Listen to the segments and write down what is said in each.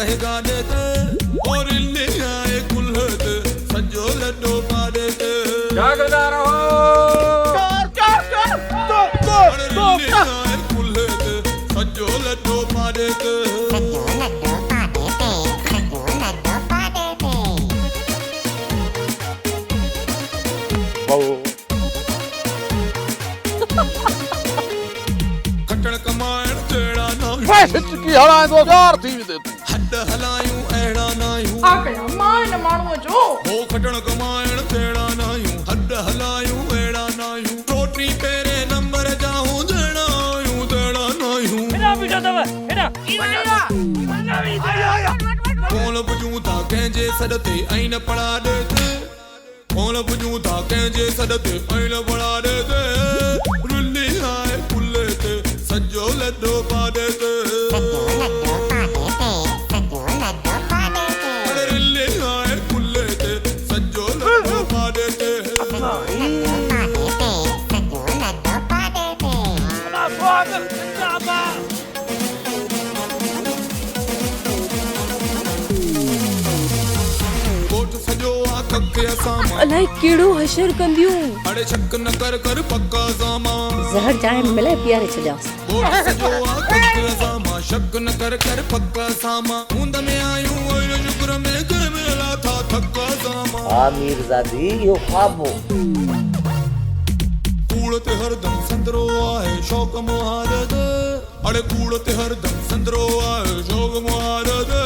ڪنهن گاڏي تي او رلي آهي ڪلهي تي سڄو لڏو پاڏي تي. جاڳندا رهو. چور چور چور چور چور چور رلي آهي ڪلهي تي سڄو لڏو پاڏي تي. سڄو لڏو پاڏي تي سڄو لڏو پاڏي تي. کٽڻ ڪمائڻ جهڙا ناهيون. بس هچڪي هڻائيندو يار ٿي ويندين تون. هڏ هلايون اهڙا ناهيون. ڇا ڪيان مان هن ماڻهوء جو. هو کٽڻ ڪمائڻ جهڙا ناهيون. هڏ هلايون اهڙا ناهيون. روٽي پهرين نمبر جا هون جهڙا آهيون تهڙا ناهيون. هيڏانهن بيٺا اٿو هيڏانهن. ڪونه پڄون ٿا ڪنهن جي سڏ تي ۽ نه پڙاڏي تي. ڪونه پڄون ٿا ڪنهن جي سڏ تي ۽ نه پڙاڏي تي. رلي آهي ڪلهي تي سڄو لڏو پاڏي تي. سڄو لڏو پاڏي تي سڄو لڏو پاڏي تي. اڙي رلي آهي ڪلهي تي سڄو لڏو پاڏي تي. سڄو لڏو پاڏي تي سڄو لڏو پاڏي تي. ادا سهاڳ زنده آباد. ڳوٺ سڄو آ ڪک اسان مان. الائي ڪهڙو حشر ڪنديون. اڙي شڪ نه ڪر ڪر پڪ اسان مان. زهر چانهه ۾ ملائي پياري ڇڏيانس. ڳوٺ سڄو آ ڪک اسان مان. شڪ نه ڪر ڪر پڪ اسان مان. هوند ۾ آهيون ۽ نه شڪر ۾ ڪنهن به لاٿا ٿڪ اسان مان. ها ميرزادي اهو خواب هو. ڪوڙ تي هردم سندرو آهي شوق مهار تي. اڙي ڪوڙ تي هردم سندرو آهي شوق مهار تي.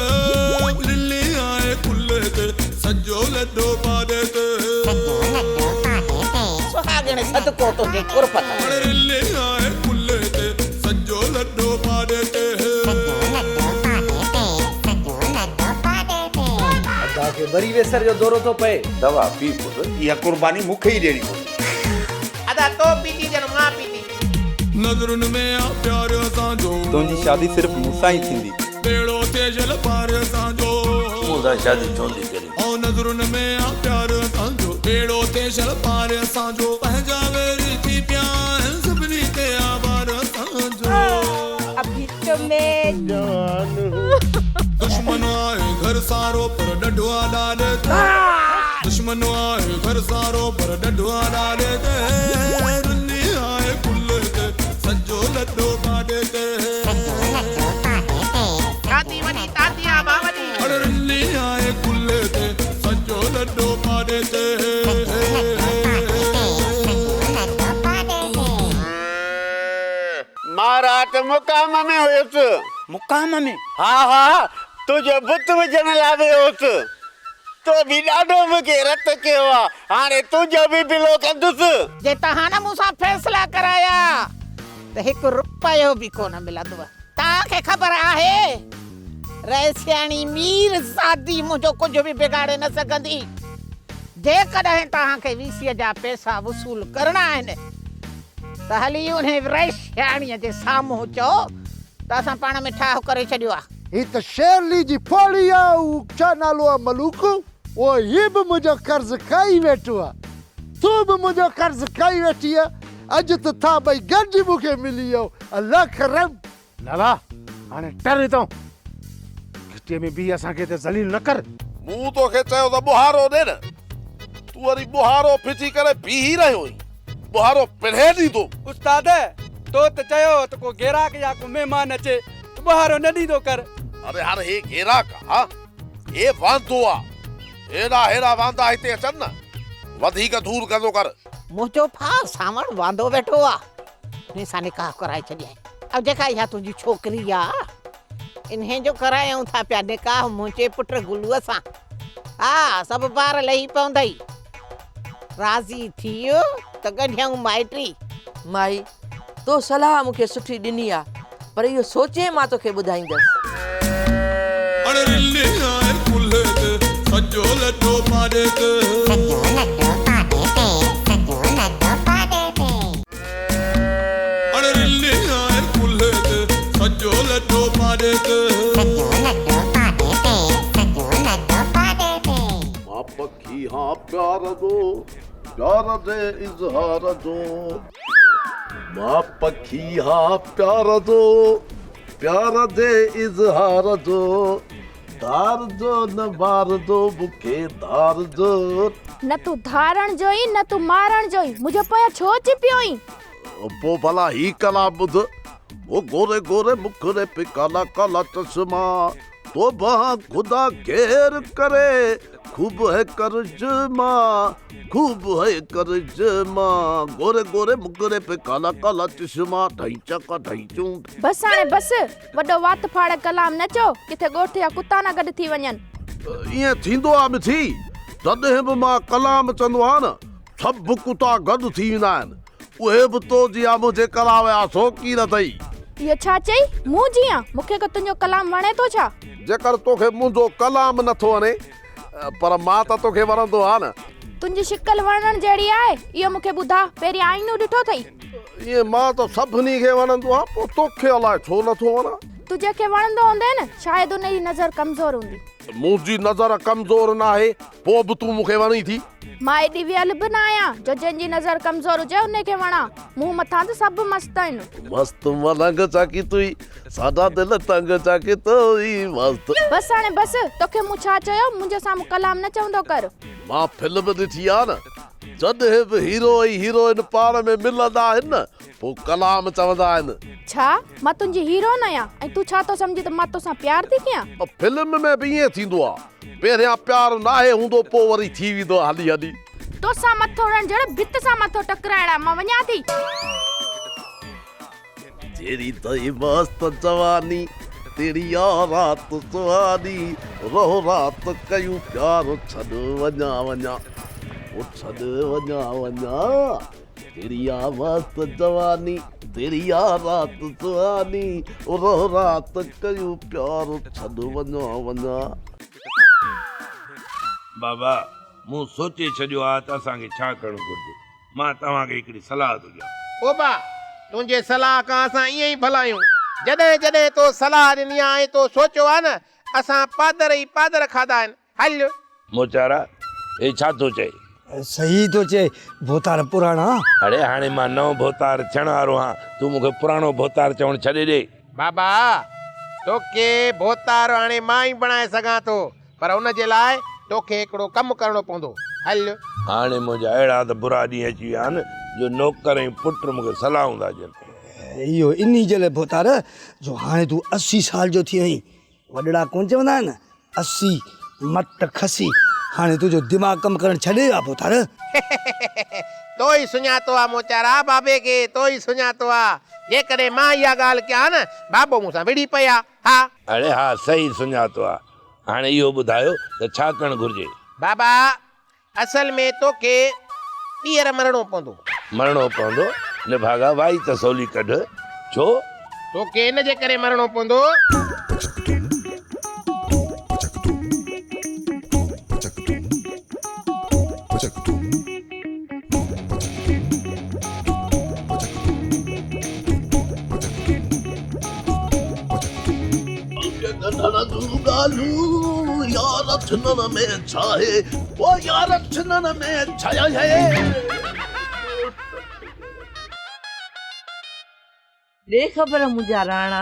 للي آهي ڪلهي تي سڄو لڏو پاڏي تي. سڄو لڏو پاڏي تي. سهاڳڻ صدقو تنهنجي قرب تان. اڙي رلي آهي ڪلهي تي سڄو لڏو پاڏي تي. سڄو لڏو پاڏي تي سڄو لڏو پاڏي تي. ادا کي وري ويسر جو دورو ٿو پئي. دوا پي پٽ، اها قرباني مون کي ئي ڏيڻي پوندي. ادا تو پيتي ڄڻ مان پيتي. نظرن ۾ آ پيار اسان جو. تنهنجي شادي صرف مون سان ئي ٿيندي. ٻيڙو ٿئي شل پار اسان جو. مون سان شادي ڇو نٿي ڪرين؟ او نظرن ۾ آ پيار اسان جو. ٻيڙو ٿئي شل پار اسان جو. پنهنجا ويري ٿي پيا آهن سڀني تي آ بار اسان جو. اڀي تو مين جوان هون. دشمن آهي گهر سارو پر ڏڍو آ ڏاڏي تي. دشمن آهي گهر سارو پر ڏڍو آ ڏاڏي تي. رلي آهي ڪلهي تي سڄو لڏو پاڏي تي. سڄو لڏو پاڏي تي. شادي وڏي تاتي آ ڀا وڏي. اڙي رلي آهي ڪلهي تي سڄو لڏو پاڏي تي. سڄو لڏو پاڏي تي سڄو لڏو پاڏي تي. مان رات مقام ۾ هيس. مقام ۾؟ ها ها تنهنجو بت وجهڻ لاء ويو هوس. تو به ڏاڍو مون کي رت ڪيو آ، هاڻي تنهنجو به بلو ڪندس. جي توهان نه مون سان فيصلا ڪرايا ته هڪ رپيو به ڪونه ملندو. توهان کي خبر آهي رئيسياڻي مير زادي منهنجو ڪجهه به بگاڙي نه سگهندي. جيڪڏهن توهان کي ويسيء جا پئسا وصول ڪرڻا آهن ته هلي انهي رئيسياڻيء جي سامهون چئو ته اسان پاڻ ۾ ٺاهه ڪري ڇڏيو آهي. هي ته شيرلي جي ڦوڙي آ، اهو ڇا نالو آ ملوڪ، اهو هي به منهنجو قرض کائي ويٺو آ، تون به منهنجو قرض کائي ويٺي آ، اڄ ته توهان ٻئي گڏجي مون کي ملي ويو، الله ڪرم. لالا هاڻي ٽر هتان، گهٽيء ۾ بيهي اسان کي هتي ذليل نه ڪر. مون توکي چيو ته ٻوهارو ڏي نه، تون وري ٻوهارو ڦٽي ڪري بيهي رهيو آهين. ٻوهارو پڻهين ڏيندو. استاد، تو ته چيو هو ته ڪو گيراڪ يا ڪو مهمان اچي ته ٻوهارو نه ڏيندو ڪر. اري هاڻ هي گيراڪ آ، هي واندو آ. هيڏا هيڏا واندا هتي اچن نه، وڌيڪ ڌور ڪندو ڪر. منهنجو ڀاء سانوڻ واندو ويٺو آ، انهي سان نڪاح ڪرائي ڇڏيائين. ۽ جيڪا اها تنهنجي ڇوڪري آ، انهي جو ڪرايون ٿا پيا نڪاح منهنجي پٽ گلوء سان. ها، سڀ بار لهي پوندئي. راضي ٿيء ته ڳنڍيائون مائٽي. مائي، تو صلاح مون کي سٺي ڏني آ، پر اهو سوچي مان توکي ٻڌائيندس. اڙ رلي آهي ڪلهي تي، سڄو لڏو پاڏي تي. سڄو لڏو پاڏي تي، سڄو لڏو پاڏي تي. اڙ رلي آهي ڪلهي تي، سڄو لڏو پاڏي تي. سڄو لڏو پاڏي تي، سڄو لڏو پاڏي تي. مان پکي هان پيار جو، پيار جي اظهار جو. مان پکي هان پيار جو، پيار جي اظهار جو. ڌارجو نه مارجو مونکي ڌارجو. نه تون ڌارڻ جو ئي نه تون مارڻ جو ئي منهنجو پويان ڇو اچي پيو آهين؟ پوء ڀلا هي ڪلام ٻڌ، او گوري گوري مکڙي پي ڪالا ڪالا چشما، توبهه خدا خير ڪري، خوب هي ڪرشما، خوب هي ڪرشما، گوري گوري مکڙي پي ڪالا ڪالا چشما، ڍئي چڪا ڍئي چون. بس هاڻي بس، وڏو وات ڦاڙ ڪلام نه چئو، ڪٿي ڳوٺ جا ڪتا نه گڏ ٿي وڃن. ائين ٿيندو آ مٺي، جڏهن به مان ڪلام چوندو آهيان نه، سڀ ڪتا گڏ ٿي ويندا آهن. اهي به تو جيان منهنجي ڪلام جا شوقين اٿئي. اهو ڇا چئي؟ مون جيان؟ مون کي ڪو تنهنجو ڪلام وڻي ٿو ڇا؟ جيڪر توکي منهنجو ڪلام نه ٿو وڻي، پر مان ته توکي وڻندو آهيان نه. تنهنجي شڪل وڻڻ جهڙي آهي؟ اهو مون کي ٻڌاء، پهرين آئينو ڏٺو اٿئي؟ ائين مان ته سڀني کي وڻندو آهيان، پوء توکي الائي ڇو نه ٿو وڻان؟ تون جنهن کي وڻندو هوندين نه، شايد ان جي نظر ڪمزور هوندي. منهنجي نظر ڪمزور ناهي، پوء به تون مون کي وڻين ٿي. مان ايڏي ويل به نه آهيان جو جنهن جي نظر ڪمزور هجي انهي کي وڻان. مون مٿان ته سڀ مست آهن. مست ملنگ چا ڪيتوئي، ساڍا دل تنگ چا ڪيتوئي، مست. بس هاڻي بس، توکي مون ڇا چيو، منهنجي سامهون ڪلام نه چوندو ڪر. مان فلم ڏٺي آ نه، جڏهن به هيرو ۽ هيروئن پاڻ ۾ ملندا آهن نه، پوء ڪلام چوندا آهن. ڇا، مان تنهنجي هيروئن آهيان ۽ تون ڇا ٿو سمجهين ته مان توسان پيار ٿي ڪيان؟ فلم ۾ به ائين ٿيندو آ. پهريان پيار ناهي هوندو پوء وري ٿي ويندو آ هلي هلي. توسان مٿو هڻڻ جهڙو ڀت سان مٿو ٽڪرائڻ آ، مان وڃان ٿي. جهڙي تئي مست جواني، تهڙي آ رات سهاني، رهو رات ڪيون پيار ڇڏ وڃان وڃان، او ڇڏ وڃان وڃان. تيري آ مست جواني، تيري آ رات سهاني، رهو رات ڪيون پيار ڇڏ وڃان وڃان. بابا، مون سوچي ڇڏيو آهي ته اسان کي ڇا ڪرڻ گهرجي. مان توهان کي هڪڙي صلاح ٿو ڏيان. او با، تنهنجي صلاح کان اسان ائين ئي ڀلا آهيون. جڏهن جڏهن تو صلاح ڏني آ ۽ تو سوچيو آ نه، اسان پادر ئي پادر کاڌا آهن. هل. موچارا، هي ڇا ٿو چئي؟ صحيح ٿو چئي، ڀوتار پراڻا. اڙي هاڻي مان نئون ڀوتار ٿيڻ وارو هان، تون مون کي پراڻو ڀوتار چوڻ ڇڏي ڏي. بابا، توکي ڀوتار هاڻي مان ئي بڻائي سگهان ٿو، پر ان جي لاء توکي هڪڙو ڪم ڪرڻو پوندو. هل. هاڻي منهنجا اهڙا ته برا ڏينهن اچي ويا آهن، جو نوڪر ۽ پٽ مون کي صلاحون ٿا ڏين. اهو انهي جي لاء ڀوتار، جو هاڻي تون 80 سال جو ٿي آهين. وڏڙا ڪونه چوندا آهن، 80 مٽ کسي، هاڻي تنهنجو دماغ ڪم ڪرڻ ڇڏي ويو آ ڀوتار. تو ئي سڃاتو آ موچارا بابي کي، تو ئي سڃاتو آ. جيڪڏهن مان اها ڳالهه ڪيان نه، بابو مون سان وڙهي پئي ها. ها. اڙي ها صحيح سڃاتو آ. هاڻي اهو ٻڌايو ته ڇا ڪرڻ گهرجي؟ بابا، اصل ۾ توکي ٻيهر مرڻو پوندو. مرڻو پوندو؟ نڀاڳا وائي ته سولي ڪڍ. ڇو؟ توکي ان جي ڪري مرڻو پوندو. ڳنڍڻ جون ڳالهيون يار ڇنڻ ۾ ڇاهي او يار ڇنڻ ۾ ڇاهي. ڏي خبر منهنجا راڻا،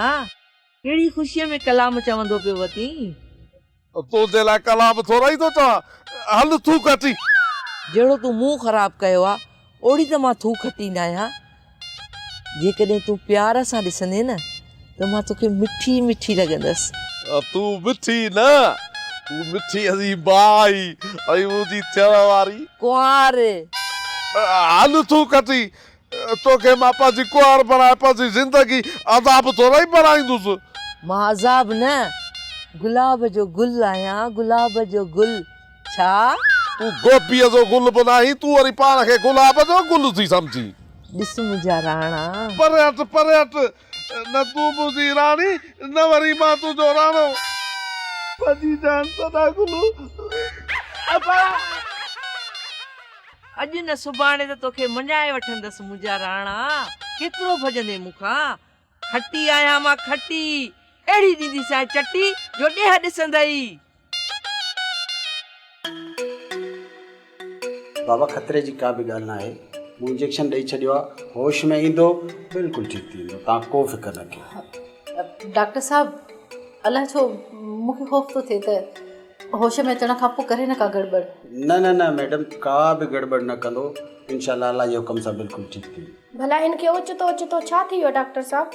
ڪهڙي خوشيء ۾ ڪلام چوندو پيو وتين؟ تنهنجي لاء ڪلام ٿورائي ٿو چوان، هل ٿوڪ کٽي. جهڙو تون منهن خراب ڪيو آ، اوڙي ته مان ٿوڪ کٽي ناهيان. جيڪڏهن تون پيار سان ڏسندين نه ته مان توکي مٺي مٺي لڳندس. تون مٺي نه، تون مٺي جي ماء ۽ منهنجي ٿيڻ واري. ڪنوار. هل ٿوڪ کٽي، توکي مان پنهنجي ڪنوار بڻائي پنهنجي زندگي عذاب ٿورئي بڻائيندس. مان عذاب نه، گلاب جو گل آهيان، گلاب جو گل. ڇا؟ تون گوبيء جو گل به ناهين، تون وري پاڻ کي گلاب جو گل ٿي سمجهين. ڏس منهنجا راڻا. پري هٽ، پري هٽ، نه تون منهنجي راڻي، نه وري مان تنهنجو راڻو. پنهنجي جان سدا گلو. ابا! اڄ نه سڀاڻي ته توکي مڃائي وٺندس منهنجا راڻا، ڪيترو ڀڄندين مون کان؟ کٽي آهيان مان کٽي، اهڙي ڏينديسانء چٽي جو ڏيهه ڏسندئي. بابا خطري جي ڪا به ڳالهه ناهي، مون انجيڪشن ڏئي ڇڏيو آهي، هوش ۾ ايندو بلڪل ٺيڪ ٿي ويندو، توهان ڪو فڪر نه ڪيو. ڊاڪٽر صاحب الائي ڇو مون کي خوف ٿو ٿئي ته هوش ۾ اچڻ کان پوء ڪري نه ڪا گڙٻڙ. نه نه نه ميڊم ڪا به گڙٻڙ نه ڪندو انشاء الله الله جي حڪم سان بلڪل ٺيڪ ٿي ويندو. ڀلا هن کي اوچتو اوچتو ڇا ٿي ويو ڊاڪٽر صاحب؟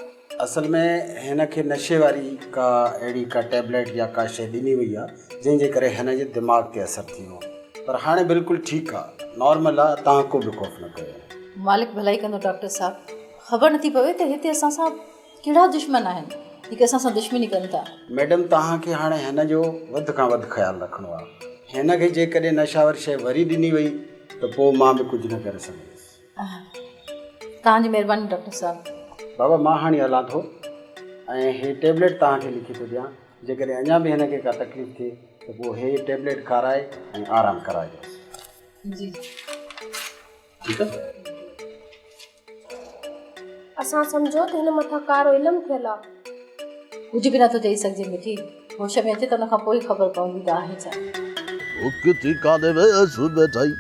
اصل ۾ هن کي نشي واري ڪا اهڙي ڪا ٽيبليٽ يا ڪا شيء ڏني وئي آ جنهن جي ڪري هن جي دماغ تي اثر ٿي ويو پر هاڻي بلڪل ٺيڪ آ نارمل آ توهان ڪو به خوف نه ڪيو. مالڪ ڀلائي ڪندو ڊاڪٽر صاحب خبر نٿي پوي ته هتي اسان سان ڪهڙا دشمن آهن جيڪي اسان سان دشمني ڪن ٿا. ميڊم توهان کي هاڻي هن جو وڌ کان وڌ خيال رکڻو آ هن کي جيڪڏهن نشاور شيء وري ڏني وئي ته پوء مان به ڪجهه نه ڪري سگهندس. توهان جي مهرباني ڊاڪٽر صاحب. بابا مان هاڻي هلان ٿو ۽ هي ٽيبليٽ توهان کي لکي ٿو ڏيان جيڪڏهن اڃا به هن کي ڪا تڪليف ٿئي ته پوء هي ٽيبليٽ کارائي ۽ آرام ڪرائجوس. جي. ٺيڪ آ. اسان سمجهيو ته هن مٿان ڪارو علم ٿيل آ. ڪجهه به نٿو چئي سگهجي مٺي. هوش ۾ اچي ته ان کان پوء ئي خبر پوندي ته آهي ڇا. او ڪٿي ڪاڏي ويس ويٺائي،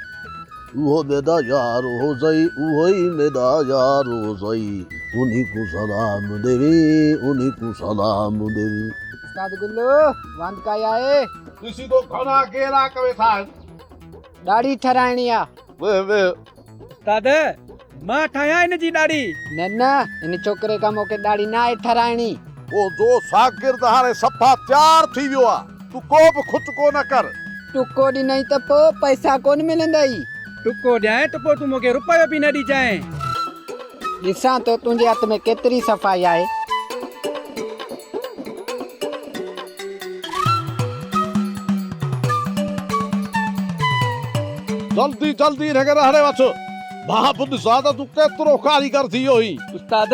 اهو ميڏا يار هو سائين، اهو ئي ميڏا يار هو سائين، انهي ڪون سلام ڏيوي، انهي ڪون سلام ڏيوي. استاد گلو، واندڪائي آهي؟ ڏسين ٿو گهڻا گيراڪ ويٺا آهن. ڏاڙهي ٺهرائڻي آ. ويهه ويهه. استاد، مان ٺاهيان هن جي ڏاڙهي. نه نه، هن ڇوڪري کان مون کي ڏاڙهي ناهي ٺهرائڻي. تنهنجو شاگرد هاڻي صفا تيار ٿي ويو آ، تون ڪو به کٽڪو نه ڪر. ٽڪو ڏنئي ته پوء پئسا ڪونه ملندئي. ٽڪو ڏيانء ته پوء تون مون کي رپيو به نه ڏجانء. ڏسان ٿو تنهنجي هٿ ۾ ڪيتري صفائي آهي. جلدي جلدي هن کي رهڙي وٺ. مان به ڏسان ته تون ڪيترو ڪاريگر ٿي ويو هين. استاد،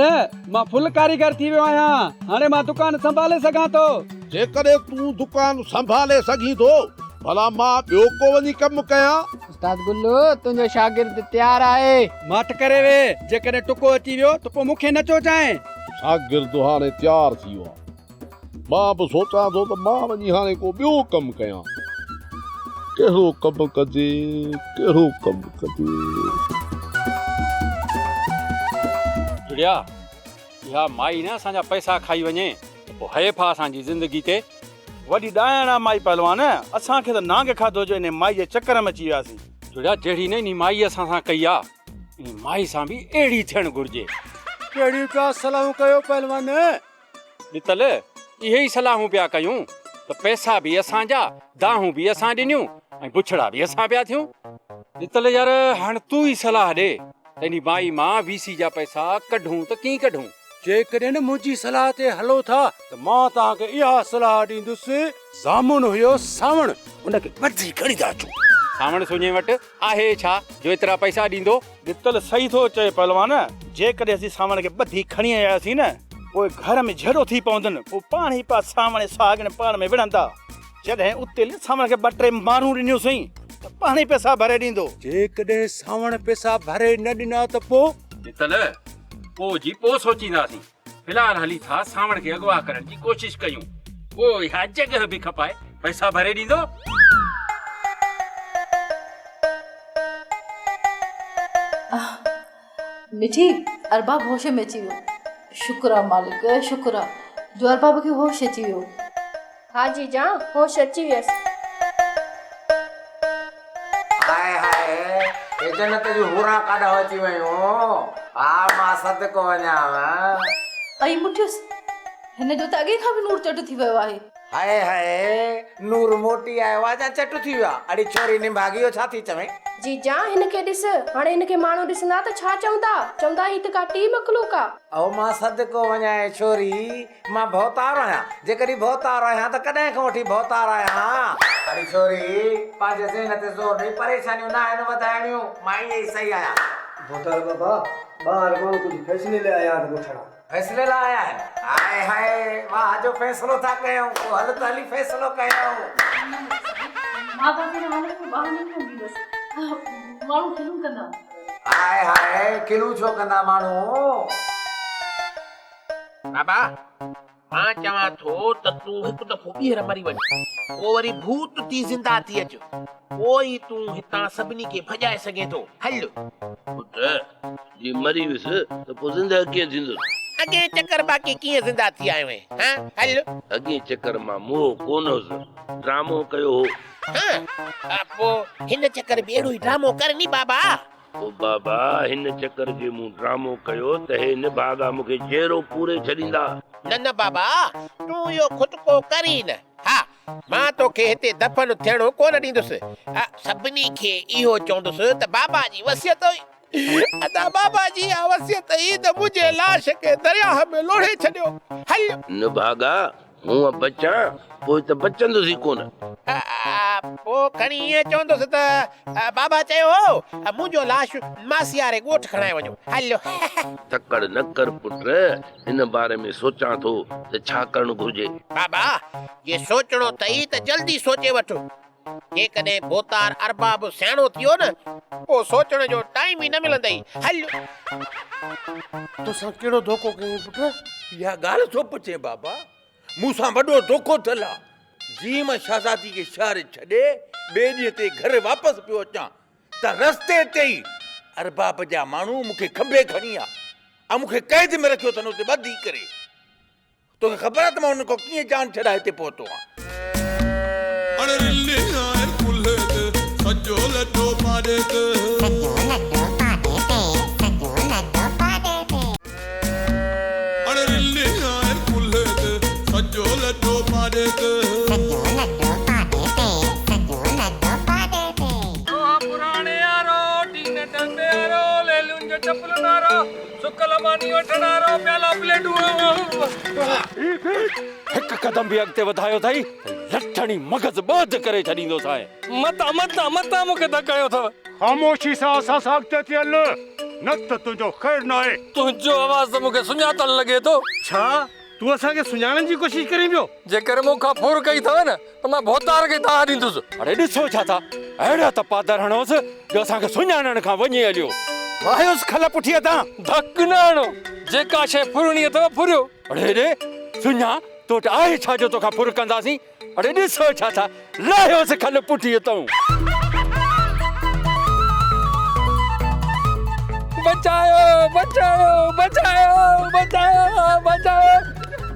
مان فل ڪاريگر ٿي ويو آهيان. هاڻي مان دڪان سنڀالي سگهان ٿو. جيڪڏهن تون دڪان سنڀالي سگهين ٿو، ڀلا مان ٻيو ڪو وڃي ڪم ڪيان؟ استاد گلو، تنهنجو شاگرد تيار آهي. ماٺ ڪري ويهه، جيڪڏهن ٽڪو اچي ويو ته پوء مون کي نه چوجانء. شاگرد هاڻي تيار ٿي ويو آهي. مان به سوچان ٿو ته مان وڃي هاڻي ڪو ٻيو ڪم ڪيان. ڪهڙو ڪم ڪجي، ڪهڙو ڪم ڪجي. جڙيا، اها مائي نه اسان جا پئسا کائي وڃي ته پوء حيف آ اسان جي زندگي تي. وڏي ڏائڻ آ مائي پهلوان، اسان کي ته نانگ کاڌو جو انهي مائي جي چڪر ۾ اچي وياسين. جڙيا، جهڙي نه انهي مائي اسان سان ڪئي آ، انهي مائي سان به اهڙي ٿيڻ گهرجي. ڪهڙيون پيا صلاحون ڪيو پهلوان. ڏتل، اهي ئي صلاحون پيا ڪيون ته پئسا به اسان جا، دانهون به اسان ڏنيون ۽ بڇڙا به اسان پيا ٿيون. ڏتل، يار هاڻ تون ئي صلاح ڏي ته انهي مائي مان وي سي جا پئسا ڪڍون ته ڪيئن ڪڍون؟ جيڪڏهن منهنجي صلاح تي هلو ٿا ته مان توهان کي اها صلاح ڏيندس، ضامن هيو سانوڻ، ان کي ٻڌي کڻي ٿا اچون. سانوڻ سڃي وٽ آهي ڇا جو ايترا پئسا ڏيندو؟ ڏتل صحيح ٿو چئي پهلوان، جيڪڏهن اسين سانوڻ کي ٻڌي کڻي آياسين نه، پوء گهر ۾ جهيڙو ٿي پوندن، پوء پاڻ ئي پيا سانوڻ ۽ سهاڳڻ پاڻ ۾ وڙهندا. جڏهن اتيل سانوڻ کي ٻه ٽي مارون ڏنيونسين ته پاڻ ئي پئسا ڀري ڏيندو. جيڪڏهن سانوڻ پئسا ڀري نه ڏنا ته پوء؟ ڏتل، پوء جي پوء سوچينداسين. في الحال هلي ٿا سانوڻ کي اغوا ڪرڻ جي ڪوشش ڪيون. پوء اها جڳهه به کپائي پئسا ڀري ڏيندو. مٺي، ارباب هوش ۾ اچي ويو. شڪر آ مالڪ، شڪر آ جو ارباب کي هوش اچي ويو. ها جيجان، هوش اچي ويس. هاء هاء، هي جنت جون حوران ڪاڏانهن اچي ويون؟ ها مان صدقو وڃانء. ائي مٺيس، هن جو ته اڳي کان به نور چٽ ٿي ويو آهي. هاء هاء، نور موٽي آيو آ يا چٽ ٿي ويو آ؟ اڙي ڇوري نڀاڳي، اهو ڇا ٿي چوين؟ جيجان، هن کي ڏس، هاڻي هن کي ماڻهو ڏسندا ته ڇا چوندا؟ چوندا هي ته ڪا ٽي مخلوق آ. او مان صدقو وڃانء ڇوري، مان ڀوتار آهيان. جيڪڏهن ڀوتار آهيان ته ڪڏهن کان وٺي ڀوتار آهيان. اڙي ڇوري، پنهنجي ذهن تي زور ڏئي پريشانيون ناهن وڌائڻيون. مان ائين ئي صحيح آهيان. ڀوتار بابا، ٻاهر ماڻهو ڪجهه فيصلي لاء آيا آهن ڳوٺڙا. فيصلي لاء آيا آهن؟ هاء هاء، واهه جو فيصلو ٿا ڪيون. پوء هل ته هلي فيصلو ڪيون. مان توهان کي هن حالت ۾ ٻاهر نه وڃڻ ڏيندس. ماڻهو کلون ڪندا. هاء هاء، کلون ڇو ڪندا ماڻهو؟ بابا، مان چوان ٿو ته تون هڪ دفعو ٻيهر مري وڃ، پوء وري ڀوت ٿي زنده ٿي اچ، پوء ئي تون هتان سڀني کي ڀڄائي سگهين ٿو. هل. پٽ، جي مري ويس ته پوء زنده ڪيئن ٿيندس؟ اڳئين چڪر باقي ڪيئن زنده ٿي آيو آهين؟ هان، هل. اڳئين چڪر مان موهه ڪونه هوس، ڊرامو ڪيو هو. هان، پوء هن چڪر به اهڙو ئي ڊرامو ڪر ني بابا. او بابا، هن چڪر جي مون ڊرامو ڪيو ته هي نڀاڳا مون کي جيئرو پوري ڇڏيندا. نه نه بابا، تون اهو کٽڪو ڪر ئي نه. ها، مان توکي هتي دفن ٿيڻو ڪونه ڏيندس. سڀني کي اهو چوندس ته بابا جي وصيت هئي. ادا بابا جي اها وصيت هئي ته منهنجي لاش کي درياهه ۾ لوڙهي ڇڏيو. هل. نڀاڳا، هونء بچان، پوء ته بچندس ئي ڪونه. پوء کڻي ائين چوندس ته بابا چيو هو، منهنجو لاش ماسياري ڳوٺ کڻائي وڃو. هل. تڪڙ نه ڪر پٽ، ان باري ۾ سوچان ٿو ته ڇا ڪرڻ گهرجي. بابا، جي سوچڻو اٿئي ته جلدي سوچي وٺ. جيڪڏهن ڀوتار ارباب سياڻو ٿيو نه، پوء سوچڻ جو ٽائيم ئي نه ملندئي. هل. توسان ڪهڙو ڌوڪو ڪيائين پٽ؟ اها ڳالهه ٿو پڇين بابا، مون سان وڏو ڌوڪو ٿيل آ. جيئن مان شهزادي کي شهر ڇڏي ٻئي ڏينهن تي گهر واپس پيو اچان ته رستي تي ئي ارباب جا ماڻهو مون کي کنڀي کڻي آ ۽ مون کي قيد ۾ رکيو اٿن اتي ٻڌي ڪري. توکي خبر آ ته مان انهن کان ڪيئن جان ڇڏائي هتي پهتو آهيان. اڙ رلي آهي ڪلهي تي سڄو لڏو پاڏي تي. سڄو لڏو پاڏي تي سڄو لڏو پاڏي تي. اڙ رلي آهي ڪلهي تي سڄو لڏو پاڏي تي. سڄو لڏو پاڏي تي سڄو لڏو پاڏي تي. لوها پراڻي آرو، ٽين ٽنبي آرو، ليلون جو چپلن آرو، سڪل ماني وٺڻ آرو، پيالا پليٽون. هڪ قدم به اڳتي وڌايو اٿئي ته لٺ هڻي مغز ٻه اڌ ڪري ڇڏيندوسانء. متان متان متان مون کي ڌڪ هنيو اٿو. خاموشي سان اسان سان اڳتي ٿي هل، نه ته تنهنجو خير ناهي. تنهنجو آواز ته مون کي سڃاتل لڳي ٿو. ڇا تون اسان کي سڃاڻڻ جي ڪوشش ڪرين پيو؟ جيڪر مون کان ڦر ڪئي اٿو نه ته مان ڀوتار کي دانهن ڏيندس. اڙي ڏسو ڇا ٿا، اهڙا ته پادر هڻوس جو اسان کي سڃاڻڻ کان وڃي هليو. واهيوس کل پٺيء تان. ڌڪ نه هڻو، جيڪا شيء ڦرڻي اٿو ڦريو. اڙي هيڏي سڃا، تو وٽ آهي ڇا جو توکان ڦر ڪنداسين؟ اڙي ڏسو ڇا ٿا، لاهيوس کل پٺيء تئون. بچايو بچايو بچايو بچايو بچايو.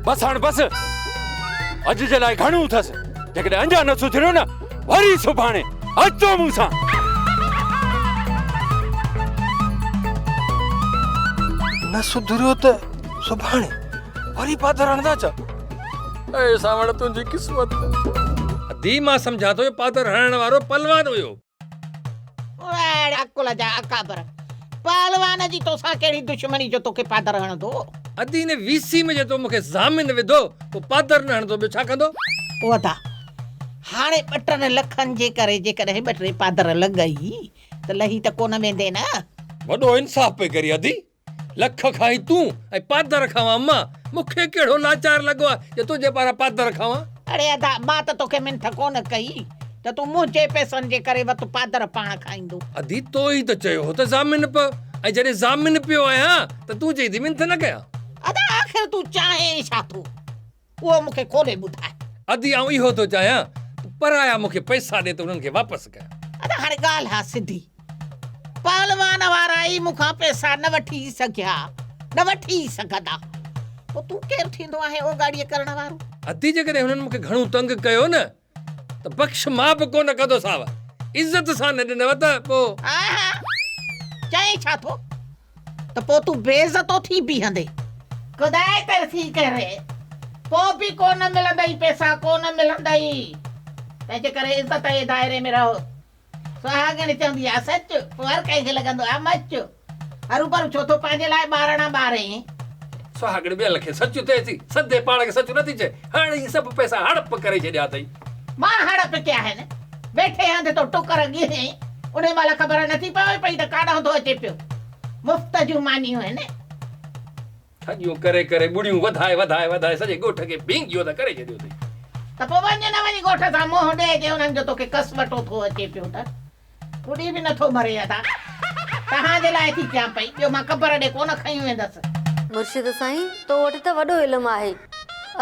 بس هاڻ بس، اڄ جي لاء گهڻو اٿس، جيڪڏهن اڃا نه سڌريو نه وري سڀاڻي اچو مون سان. نه سڌريو ته سڀاڻي وري پادر هڻندا ڇا؟ اي سانوڻ تنهنجي قسمت. ادي مان سمجهان ٿو اهو پادر هڻڻ وارو پهلوان هيو. اڙ عقل جا اڪابر، پهلوان جي توسان ڪهڙي دشمني جو توکي پادر هڻندو؟ ادي ان وي سي ۾ جي تو مونکي ضامن وڌو پوء پادر نه هڻندو ٻيو ڇا ڪندو؟ او ادا هاڻي ٻه ٽن لکن جي ڪري جيڪڏهن ٻه ٽي پادر لڳئي ته لهي ته ڪونه ويندين نه؟ وڏو انصاف پئي ڪرين ادي. لک کائين تون ۽ پادر کاوان مان، مون کي ڪهڙو لاچار لڳو آهي جو تنهنجي پاران پادر کاوان. اڙي ادا، مان ته توکي منٿ ڪونه ڪئي ته تون منهنجي پئسن جي ڪري وت پادر پاڻ کائيندو. ادي، تو ئي ته چيو هو ته ضامن پئه ۽ جڏهن ضامن پيو آهيان ته تون چئين ٿي منٿ نه ڪيان. ادا، آخر تون چاهين ڇا ٿو؟ اهو مون کي کولي ٻڌاء. ادي آئون اهو ٿو چاهيان ته پرايا مون کي پئسا ڏي ته انهن کي واپس ڪيان. ادا هاڻي ڳالهه آ سڌي. پهلوان وارا ئي مون کان پئسا نه وٺي سگهيا، نه وٺي سگهندا. پوء تون ڪير ٿيندو آهين اوڳاڙيء ڪرڻ وارو؟ ادي جيڪڏهن هنن مون کي گهڻو تنگ ڪيو نه ته بخش مان به ڪونه ڪندوسانو. عزت سان نه ڏنو ته پوء. آها! چئين ڇا ٿو؟ ته پوء تون بي عزتو ٿي بيهندين. خدائي ترسي ڪري، پوء به ڪو نه ملندئي پئسا ڪو نه ملندئي. تنهنجي ڪري عزت جي دائري ۾ رهه. سهاڳڻ چوندي آ سچ، پوء هر ڪنهن کي لڳندو آ مچ. هروڀرو ڇو ٿو پنهنجي لاء ٻارڻا ٻارين؟ سهاڳڻ ٻين کي سچ چئي ٿي، سڌي پاڻ کي سچ نٿي چئي. هاڻي هي سڀ پئسا هڙپ ڪري ڇڏيا اٿئي. مان هڙپ ڪيا آهن. ويٺي هنڌ ٿو ٽڪر ڳيهين، انهي مهل خبر نٿي پوي پئي ته ڪاڏانهن ٿو اچي پيو. مفت جون مانيون آهن. ٺڳيون ڪري ڪري ٻڙيون وڌائي وڌائي وڌائي سڄي ڳوٺ کي ڀينگيو ته ڪري ڇڏيو اٿئي. ته پوء وڃ نه وڃي ڳوٺ سان منهن ڏي جي انهن جو توکي ڪس وٽو ٿو اچي پيو ته. ٻڏي به نٿو مري ادا. توهان جي لاء ٿي ڪيان پئي، ٻيو مان قبر ڏي ڪونه کنيون ويندس. مرشد سائين، تو وٽ ته وڏو علم آهي.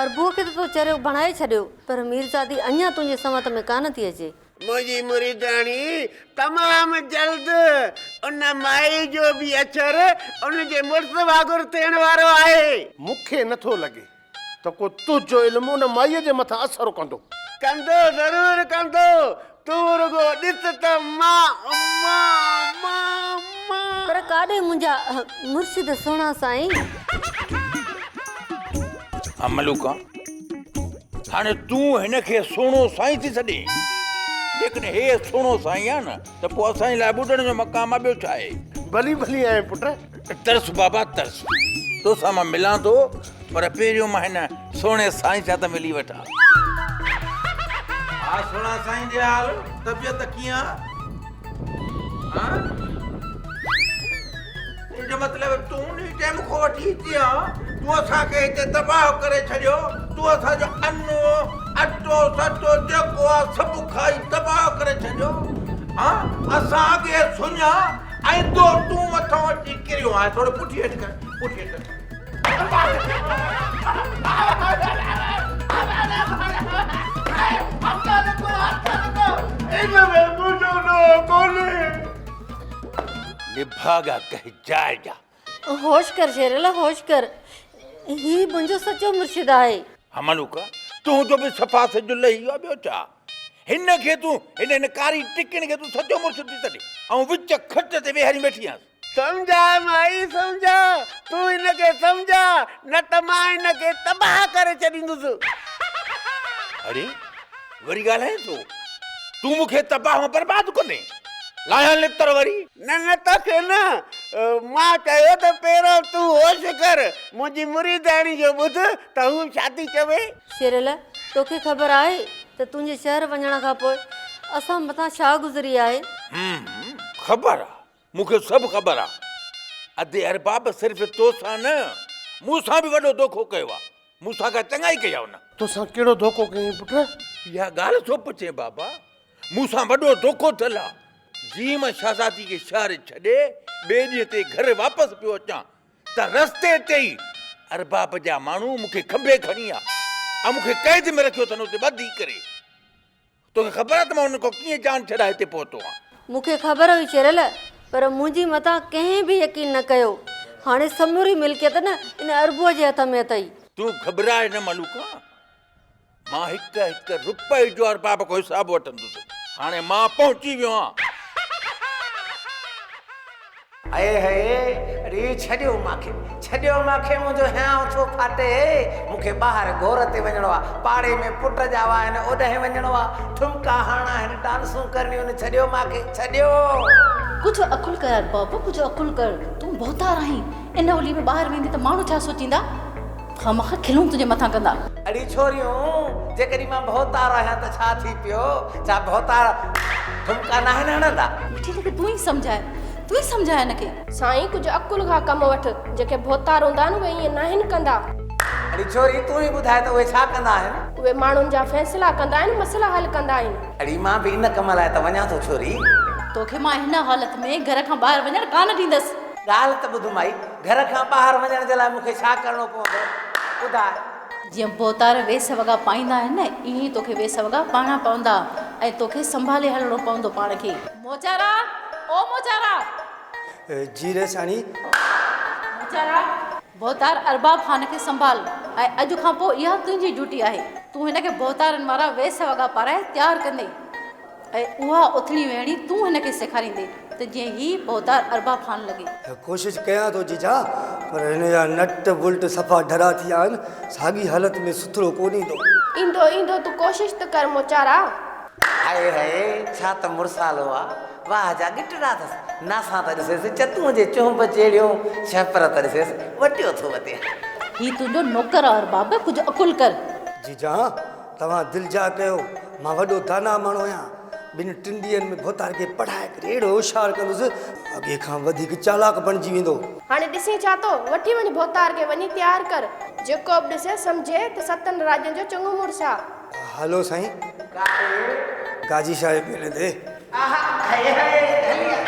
اربوء کي ته تو چريو بڻائي ڇڏيو، پر ميرزادي اڃا تنهنجي سنوت ۾ ڪانه ٿي اچي. منهنجي مريداڻي تمام جلد ان مائي جو به اڇر ان جي مڙس وانگر ٿيڻ وارو آهي. مون کي نه ٿو لڳي ته ڪو تنهنجو علم ان مائيء جي مٿان اثر ڪندو. ڪندو ضرور ڪندو، تون رڳو ڏس ته مان مان مان مان. پر ڪاڏي منهنجا مرشد سهڻا سائين. ها ملوڪا، هاڻي تون هن کي سهڻو سائين ٿي سڏين؟ جيڪڏهن هي سهڻو سائين آهي نه ته پوء اسان جي لاء ٻڏڻ جو مقام آهي ٻيو ڇا آهي؟ ڀلي ڀلي آهين پٽ. ترس بابا ترس، توسان مان ملان ٿو پر پهريون مان هن سهڻي سائين سان ته ملي وٺان. ها سهڻا سائين جي حال طبيعت ڪيئن آ؟ ها؟ ان جو مطلب تون انهي ٽائيم کان وٺي هتي آن، تون اسان کي هتي تباهه ڪري ڇڏيو، تون اسان جو ان، اٽو، سٽو جيڪو آ سڀ کائي تباهه ڪري ڇڏيو، ها اسان اڳي سڃا ۽ تو تون مٿان اچي ڪريو آهين، ٿورو پٺي هيٺ ڪر، پٺي هيٺ ڪر. ان ۾ منهنجو ڏوهه ڪونهي. نڀاڳا ڪنهن جاء جا. هوش ڪر شيرل هوش ڪر. هي منهنجو سچو مرشد آهي. ها ملوڪ تنهنجو به صفا سج لهي ويو آهي ٻيو ڇا. هن کي تون هن هن ڪاري ٽڪڻ کي تون سچو مرشد ٿي سڏين. آئون وچ کٽ تي ويهاري ويٺي آهيانس. سمجهاء مائي سمجهاء، تون هن کي سمجهاء نه ته مان هن کي تباهه ڪري ڇڏيندس. اڙي وري ڳالهائين ٿو. تون مون کي تباهه ۽ برباد ڪندين. لاهيان لتر وري. نه نه توکي نه، مان چيو ته پهريون تون هوش ڪر، منهنجي مريدياڻي جو ٻڌ ته هو ڇا ٿي چوي. شيرل، توکي خبر آهي ته تنهنجي شهر وڃڻ کان پوء اسان مٿان ڇا گذري آهي؟ هم، خبر آ، مون کي سڀ خبر آ. ادي ارباب صرف توسان نه، مون سان به وڏو دوکو ڪيو آ. مون سان ڪا چڱائي ڪئي آ هن؟ توسان ڪهڙو ڌوڪو ڪيائين پٽ؟ اها ڳالهه ٿو پڇين بابا، مون سان وڏو ڌوڪو ٿيل آ. جيئن مان شهزادي کي شهر ڇڏي ٻئي ڏينهن تي گهر واپس پيو اچان ته رستي تي ئي ارباب جا ماڻهو مون کي کنڀي کڻي آ ۽ مون کي قيد ۾ رکيو اٿن اتي ٻڌي ڪري. توکي خبر آ ته مان انهن کان ڪيئن جان ڇڏائي هتي پهتو آهيان. مون کي خبر هئي شيرل، پر منهنجي مٿان ڪنهن به يقين نه ڪيو. هاڻي سموري ملڪيت نه ان اربوء جي هٿ ۾ اٿئي. تون گهٻراء نه ملوڪا، مان هڪ هڪ رپئي جو ارباب کان حساب وٺندس. هاڻي مان پهچي ويو آهيان. هئي هئي اڙي ڇڏيو مانکي ڇڏيو مانکي منهنجو هيانء ٿو ڦاٽي مون کي ٻاهر گهور تي وڃڻو آ پاڙي ۾ پٽ ڄاوا آهن اوڏانهن وڃڻو آ ٺمڪا هڻڻا آهن ڊانسون ڪرڻيون آهن ڇڏيو مانکي ڇڏيو. ڪجهه عقل ڪر ارباب ڪجهه عقل ڪر تون ڀوتار آهين ان هولي ۾ ٻاهر ويندين ته ماڻهو ڇا سوچيندا خامخا کلون تنهنجي مٿان ڪندا. اڙي ڇوريون جيڪڏهن مان ڀوتار آهيان ته ڇا ٿي پيو ڇا ڀوتار ٺمڪا ناهن هڻندا. مٺي هن کي تون ئي سمجهاء تون ئي سمجهاء هن کي. سائين ڪجهه عقل کان ڪم وٺ جيڪي ڀوتار هوندا آهن اهي ائين ناهن ڪندا. اڙي ڇوري تون ئي ٻڌاء ته اهي ڇا ڪندا آهن. اهي ماڻهن جا فيصلا ڪندا آهن مسئلا حل ڪندا آهن. اڙي مان به ان ڪم لاء ته وڃان ٿو ڇوري. توکي مان هن حالت ۾ گهر کان ٻاهر وڃڻ ڪانه ڏيندس. ڳالهه ته ٻڌ مائي، گهر کان ٻاهر وڃڻ جي لاء مون کي ڇا ڪرڻو پوندو؟ ٻڌاء. جيئن ڀوتار ويس وڳا پائيندا آهن نه، ائين ئي توکي ويس وڳا پائڻا پوندا ۽ توکي سنڀالي هلڻو پوندو پاڻ کي. موچارا! او موچارا! جي رئيساڻي. موچارا! ڀوتار ارباب خان کي سنڀال ۽ اڄ کان پوء اها تنهنجي ڊيوٽي آهي. تون هن کي ڀوتارن وارا ويس وڳا پارائي تيار ڪندين. ۽ اها اٿڻي ويهڻي تون هن کي سيکاريندين ته جيئن هي ڀوتار ارباب خان لڳي. ڪوشش ڪيان ٿو جيجا پر هن جا نٽ بولٽ صفا ڍرا ٿي ويا آهن ساڳي حالت ۾ سٿرو ڪونه ايندو. ايندو ايندو تون ڪوشش ته ڪر موچارا. هائي هائي ڇا ته مڙسالو آ واهه جا ڳٽڙا اٿس ناسان ته ڏسيس چتونء جي چهنب جهڙيون ڇپر ته ڏسيس وٽيو ٿو وتي. هي تنهنجو نوڪر آ ارباب ڪجهه عقل ڪر. جيجا توهان دلجاء ڪيو، مان وڏو داناء ماڻهو آهيان. ٻن ٽن ڏينهن ۾ ڀوتار کي پڙهائي ڪري اهڙو هوشيار ڪندس، اڳي کان وڌيڪ چالاڪ بڻجي ويندو. هاڻي ڏسين ڇا ٿو؟ وٺي وڃ ڀوتار کي، وڃي تيار ڪر. جيڪو به ڏسي سمجهي ته ستن راڄن جو چڱو مڙس آ. هلو سائين. ڪاڏي؟ گاجي شاهه جي ٻيلي تي. آها هئي هئي هلي آ.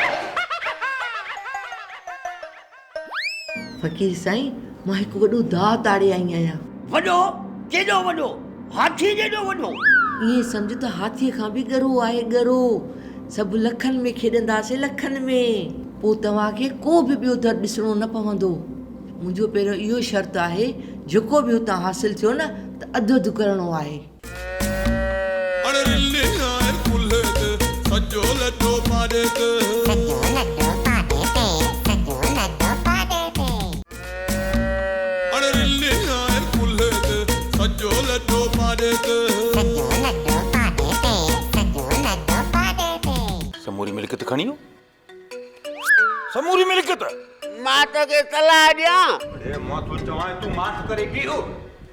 فقير سائين، مان هڪ وڏو داء تاڙي آئي آهيان. وڏو؟ ڪيڏو وڏو؟ هاٿيء جيڏو وڏو؟ ائين سمجهه ته هاٿيء کان به ڳرو آهي ڳرو. سڀ لکن ۾ کيڏنداسين لکن ۾. پوء توهان کي ڪو به ٻيو در ڏسڻو نه پوندو. منهنجو پهريون اهو شرط آهي، جيڪو به هتان حاصل ٿيو نه ته اڌ اڌ ڪرڻو آهي. اڙي رلي آهي ڪلهي تي سڄو لڏو پاڏي تي. سڄو لڏو پاڏي تي سڄو لڏو پاڏي تي. اڙي رلي آهي ڪلهي تي سڄو لڏو پاڏي تي. سڄو لڏو پاڏي تي سڄو لڏو پاڏي تي. سموري ملڪيت کڻي ويو. سموري ملڪيت. مان توکي صلاح ڏيان. اڙي مان ٿو چوانء تون ماٺ ڪري بيهه.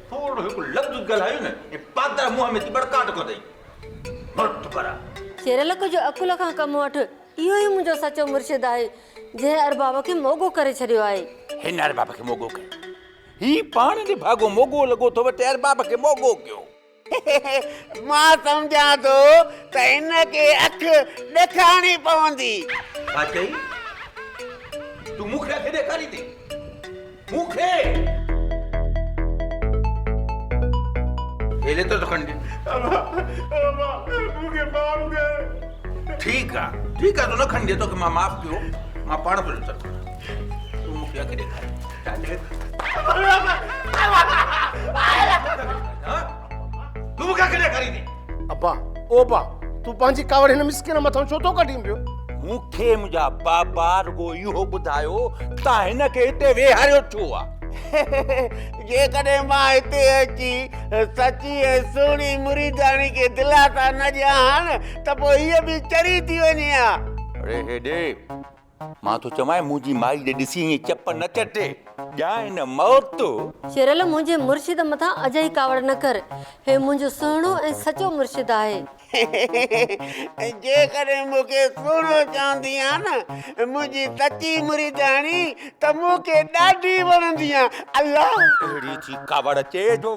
ٿورو هڪ لفظ ڳالهايو نه ۽ پادر منهن ۾ ٿي ٻڙڪاٽ ڪندئي. مرد برا. شيرل ڪجهه عقل کان ڪم وٺ. اهو ئي منهنجو سچو مرشد آهي، جنهن ارباب کي موڳو ڪري ڇڏيو آهي. هن ارباب کي موڳو ڪيو. هي پاڻ نڀاڳو موڳو لڳو ٿو وتي ارباب کي موڳو ڪيو. مان سمجهان ٿو ته هن کي اک ڏيکارڻي پوندي. ڇا چئي؟ تون مون کي اک ڏيکاريندين؟ مون کي؟ هي ليتر ٿو کڻي ڏي. ابا، ابا، مون کي معاف ڪر. ٺيڪ آ، ٺيڪ آ، تون نه کڻي ڏي، توکي مان معاف ڪيو. مان پاڻ ٿو ليتر کڻان. تون مون کي اک ڏيکار. ڇا چئي؟ تون مون کي اک ڏيکاريندين؟ ابا، او ابا، تون پنهنجي ڪاوڙ هن مسڪين مٿان ڇو ٿو ڪڍين پيو؟ مون کي منهنجا بابا رڳو اهو ٻڌايو ته هن کي هتي ويهاريو ڇو آ؟ جيڪڏهن مان هتي اچي سچي ۽ سهڻي مريداڻي کي دلاسا نه ڏيان ها نه ته پوء هيء به چري ٿي وڃي ها. اڙي هيڏي، مان ٿو چوانء منهنجي مائي ڏي ڏسي ائين چپ نه چٽي، ڄائي نه موت. شيرل منهنجي مرشد مٿان اجائي ڪاوڙ نه ڪر، هي منهنجو سهڻو ۽ سچو مرشد آهي. جيڪڏهن مون کي سهڻو چوندي آن نه منهنجي سچي مريداڻي ته مون کي ڏاڍي وڻندي آن. الله! اهڙي ٿي ڪاوڙ اچي جو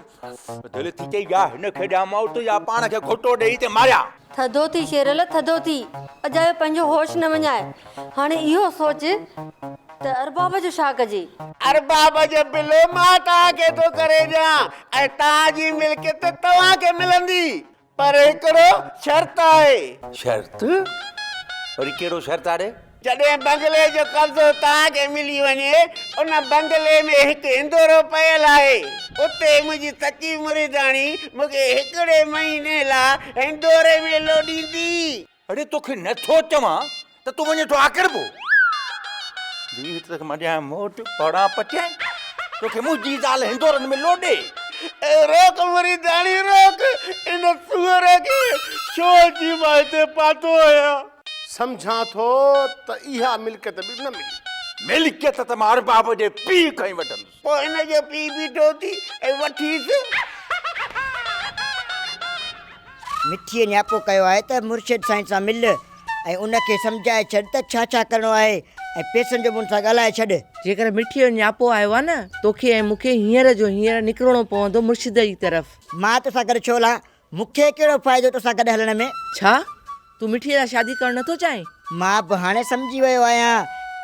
دل ٿي چئي يا هن کي ڏيان موت يا پاڻ کي گهوٽو ڏيئي ته ماريان. ٿڌو ٿي شيرل ٿڌو ٿي، اجايو پنهنجو هوش نه وڃاء. هاڻي اهو سوچ ته ارباب جو ڇا ڪجي؟ ارباب جو بلو مان توهان کي ٿو ڪري ڏيان ۽ توهان جي ملڪيت توهان کي ملندي. پر هڪڙو شرط آهي. شرط؟ وري ڪهڙو شرط آ ڙي؟ جڏهن بنگلي جو قبضو توهان کي ملي وڃي، ان بنگلي ۾ هڪ هندورو پيل آهي. اتي منهنجي سچي مريداڻي مون کي هڪڙي مهيني لاء هندوري ۾ لوڏيندي. اڙي توکي نه ٿو چوان ته تون وڃين ٿو آڪڙبو. بيهه ته توکي مان ڏيان موٽ، پڙان پچائين. توکي منهنجي زال هندورن ۾ لوڏي. روڪ مريداڻي روڪ، ان سوئر کي ڇو اچي مان هتي پاتو آهيان. سمجهان ٿو ته اها ملڪيت به نه ملي. ملڪيت ته مان ارباب جي پيء کان ئي وٺندس. پوء هن جو پيء بيٺو ٿي ۽ وٺيس. مٺيء نياپو ڪيو آهي ته مرشد سائين سان مل ۽ ان کي سمجهائي ڇڏ ته ڇا ڇا ڪرڻو آهي ۽ پئسن جو به ان سان ڳالهائي ڇڏ. جيڪڏهن مٺيء جو نياپو آيو آهي نه، توکي ۽ مون کي هينئر جو هينئر نڪرڻو پوندو مرشد جي طرف. مان توسان گڏ ڇو هلان؟ مون کي ڪهڙو فائدو توسان گڏ هلڻ ۾؟ ڇا؟ تون مٺيء سان شادي ڪرڻ نٿو چاهين؟ مان به هاڻي سمجهي ويو آهيان.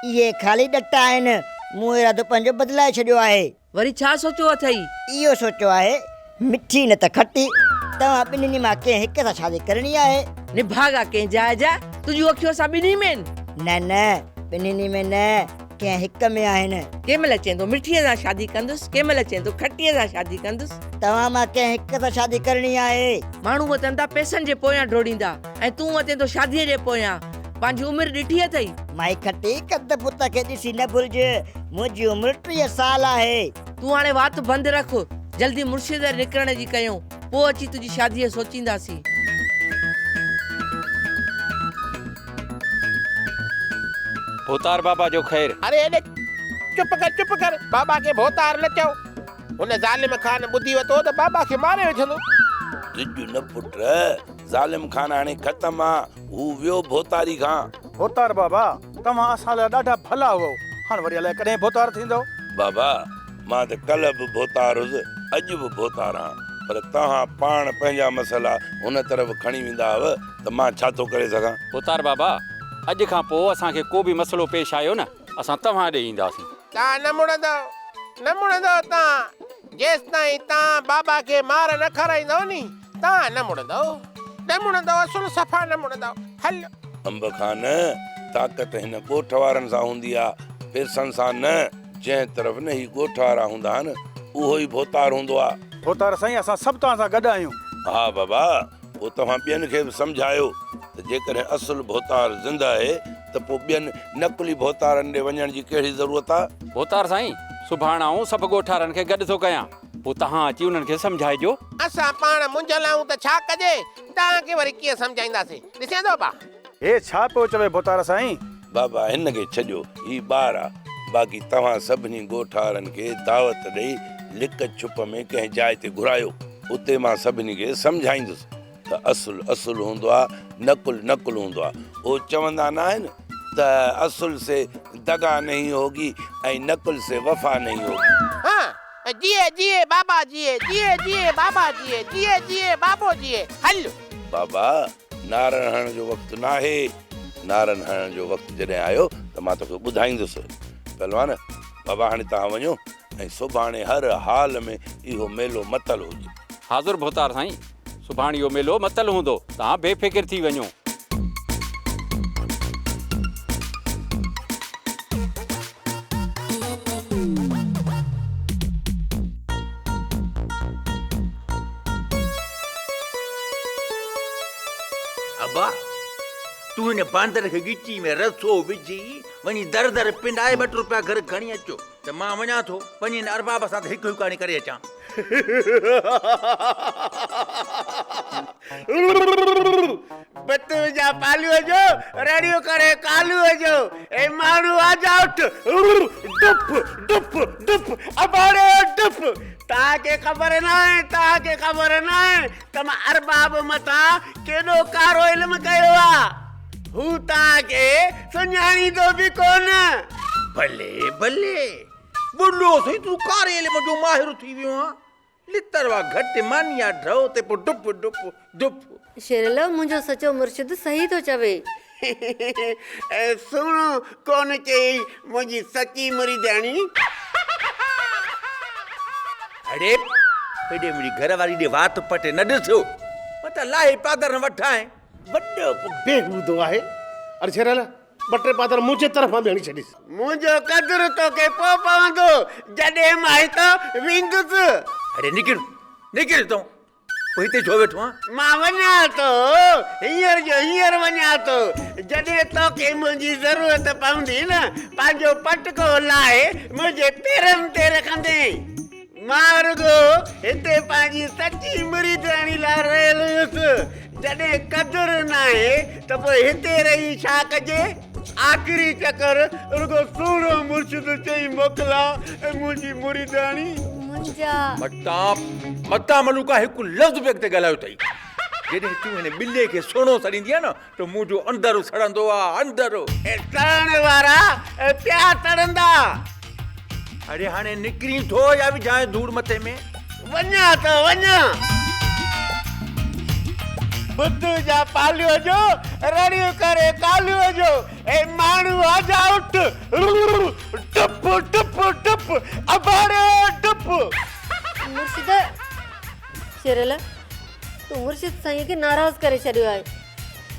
اهي خالي ڏٽ آهن. مون ارادو پنهنجو بدلائي ڇڏيو آهي. وري ڇا سوچيو اٿئي؟ اهو سوچيو آهي، مٺي نه ته کٽي، توهان ٻنهي مان ڪنهن هڪ سان شادي ڪرڻي آهي. نڀاڳا ڪنهن جاء جا، تنهنجون اکيون اسان ٻنهي ۾ آهن. نه نه، ٻنهي ۾ نه، ڪنهن هڪ ۾ آهن. ڪنهن مهل چئين ٿو مٺيء سان شادي ڪندس، ڪنهن مهل چئين ٿو کٽيء سان شادي ڪندس. توهان مان ڪنهن هڪ سان شادي ڪرڻي آهي. ماڻهو وتن ٿا پئسن جي پويان ڊوڙيندا ۽ تون وتين ٿو شاديء جي پويان. پنهنجي عمر ڏٺي اٿئي؟ مائي کٽي، قد بت کي ڏسي نه ڀلج، منهنجي عمر 30 سال آهي. تون هاڻي وات بند رک، جلدي مرشد ڏي نڪرڻ جي ڪيون، پوء اچي تنهنجي شاديء جو سوچينداسين. ڀوتار بابا جو خير. اري هيڏي چپ ڪر چپ ڪر، بابا کي ڀوتار نه چئو. هن ظالم خان ٻڌي ورتو ته بابا کي ماري وجهندو. ڊڄ نه پٽ، ظالم خان هاڻي ختم آ، هو ويو ڀوتاري کان. ڀوتار بابا، توهان اسان لاء ڏاڍا ڀلا هئو، هاڻ وري الائي ڪڏهن ڀوتار ٿيندؤ. بابا، مان ته ڪلهه به ڀوتار هيس، اڄ به ڀوتار آهيان، پر توهان پاڻ پنهنجا مسئلا هن طرف کڻي ويندا هئو ته مان ڇا ٿو ڪري سگهان. ڀوتار بابا، اڄ کان پوء اسان کي ڪو به مسئلو پيش آيو نه، اسان توهان ڏي اينداسين. توهان نه مڙندؤ، نه مڙندؤ توهان، جيستائين توهان بابا کي مار نه کارائيندؤ ني. توهان نه مڙندؤ، نه مڙندؤ، اصل صفا نه مڙندؤ. هل. انب خان، طاقت هن ڳوٺ وارن سان هوندي آ، پيسن سان نه. جنهن طرف نه هي ڳوٺ وارا هوندا آهن، اهو ئي ڀوتار هوندو آ. ڀوتار سائين، اسان سڀ توهان سان گڏ آهيون. ها بابا، پوء توهان ٻين کي به سمجهايو ته جيڪڏهن اصل ڀوتار زنده آهي ته پوء ٻين نقلي ڀوتارن ڏي وڃڻ جي ڪهڙي ضرورت آ؟ ڀوتار سائين، سڀاڻ آئون سڀ ڳوٺارن کي گڏ ٿو ڪيان، پوء توهان اچي انهن کي سمجهائجو. اسان پاڻ منجهيل آهيون ته ڇا ڪجي؟ توهان کي وري ڪيئن سمجهائينداسين؟ ڏسين ٿو ابا. هي ڇا پيو چوي ڀوتار سائين؟ بابا هن کي ڇڏيو، هي ٻار آ، باقي توهان سڀني ڳوٺارن کي دعوت ڏئي لڪ ڇپ ۾ ڪنهن جاء تي گهرايو. اتي مان سڀني کي سمجهائيندس ته اصل اصل هوندو آ، نقل نقل هوندو آ. هو چوندا ناهن ته اصل سي دغا نهين هوگي ۽ نقل سي وفا نهين هوگي. ها جيئي جيئي بابا جيئي، جيئي جيئي بابا جيئي، جيئي جيئي بابو جيئي، هل. بابا نعرن هڻڻ جو وقت ناهي، نعرن هڻڻ جو وقت جڏهن آيو ته مان توکي ٻڌائيندس. پهلوان، بابا هاڻي توهان وڃو. ۽ سڀاڻي هر حال ۾ اهو ميلو متل هجي. حاضر ڀوتار سائين، سڀاڻي اهو ميلو متل هوندو، توهان بي فڪر ٿي وڃو. ابا، تون هن باندر کي ڳچي ۾ رسو وجهي وڃي در در پنائي ٻه ٽي روپيا گهر کڻي اچو. ته مان وڃان ٿو، وڃي هن ارباب سان ته هڪ هڪاڻي ڪري اچان. بت وجھان پالوء جو، رڙيون ڪري ڪالوء جو، اي ماڻهو آجا اٺ، ڊپ ڊپ ڊپ، اباڻي ڊپ، توهان کي خبر ناهي، توهان کي خبر ناهي ته مان ارباب مٿان ڪيڏو ڪارو علم ڪيو آ. هو توهان کي سڃاڻيندو به ڪونه. بلي بلي، ٻلو سائين تون ڪاري علم جو ماهر ٿي ويو آن. لتر وا گهٽ ماني آ ڍؤ تي پوء ڊپ ڊپ ڊپ. شيرل، منهنجو سچو مرشد صحيح ٿو چوي. سهڻو ڪونه چئي منهنجي سچي مريدياڻي. اڙي هيڏي منهنجي گهر واري ڏي وات پٽي نه ڏسو، متان لاهي پادر نه وٺانء. وڏو ڪو بيهودو آهي. اڙي شيرل، ٻه ٽي پادر منهنجي طرفان به هڻي ڇڏيس. منهنجو قدر توکي پوء پوندو، جڏهن مان هتان ويندس. اڙي نڪر، نڪر هتان، پوء هتي ڇو ويٺو آن؟ مان وڃان ٿو، هينئر جو هينئر وڃان ٿو. جڏهن توکي منهنجي ضرورت پوندي نه، پنهنجو پٽڪو لاهي منهنجي پيرن تي رکندين. مان رڳو هتي پنهنجي سچي مريدياڻي لاء رهيل هيس. جڏهن قدر ناهي ته پوء هتي رهي ڇا ڪجي؟ آخري چڪر رڳو سهڻو مرشد چئي موڪلان ۽ منهنجي مريدياڻي. منهنجا. متان متان ملوڪا هڪ لفظ به اڳتي ڳالهايو اٿئي. جڏهن تون هن ٻلي کي سهڻو سڏيندينء نه ته منهنجو اندر سڙندو آ، اندر. سڙڻ وارا پيا سڙندا. اڙي هاڻي نڪرين ٿو يا وجهانء ڌوڙ مٿي ۾؟ وڃان ته وڃان. ٻڌ جا پاليوء جو، رڙيون ڪري ڪاليوء جو، اي ماڻهو آجا اٺ، ڊپ ڊپ ڊپ، اباڙي ڊپ. مرشد شيرل، تون مرشد سائينء کي ناراض ڪري ڇڏيو آهي.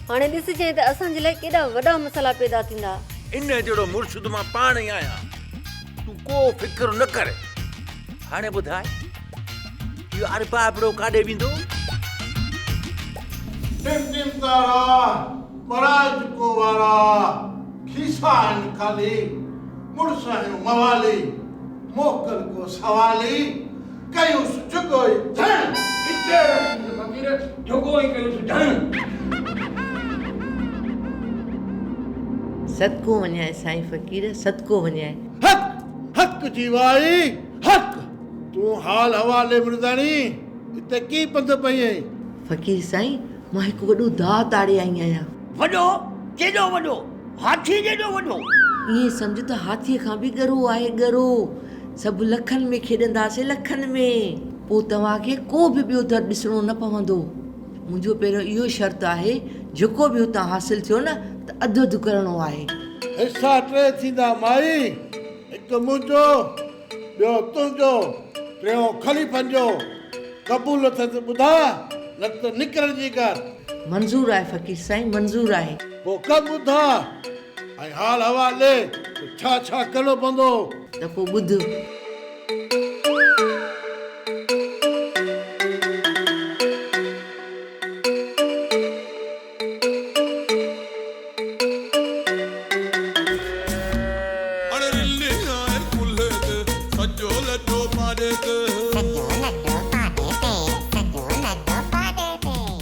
هاڻي ڏسجانء ته اسان جي لاء ڪيڏا وڏا مسئلا پيدا ٿيندا. ان جهڙو مرشد مان پاڻ ئي آهيان. تون ڪو فڪر نه ڪر. هاڻي ٻڌاء اهو اربابڙو ڪاڏي ويندو؟ ٽم ٽم تارا، مراج ڪو وارا، کيسا آهن خالي، مڙس آهيون موالي، موڪل ڪو سوالي، ڪيوس جهڳو ئي ڌڻ. اتي رکيس فقير، جهڳو ئي ڪيوس ڌڻ. صدقو وڃائي سائين فقير، صدقو وڃائي. حق حق جي وائي حق. تون حال حوال ڏي مرداڻي، هتي ڪي پنڌ پئي آهين؟ فقير سائين، مان هڪ وڏو داء تاڙي آئي آهيان. وڏو؟ ڪيڏو وڏو؟ هاٿيء جيڏو وڏو؟ ائين سمجهه ته هاٿيء کان به ڳرو آهي، ڳرو. سڀ لکن ۾ کيڏنداسين، لکن ۾. پوء توهان کي ڪو به ٻيو در ڏسڻو نه پوندو. منهنجو پهريون اهو شرط آهي، جيڪو به هتان حاصل ٿيو نه ته اڌ اڌ ڪرڻو آهي. حصا ٽي ٿيندا مائي، هڪ منهنجو، ٻيو تنهنجو، ٽيون خليفن جو. قبول اٿس ٻڌاء، نه ته نڪرڻ جي ڪر. منظور آهي فقير سائين منظور آهي. پوء ڪم ٻڌاء ۽ حال احوال ڏي ته ڇا ڇا ڪرڻو پوندو. ته پوء ٻڌ.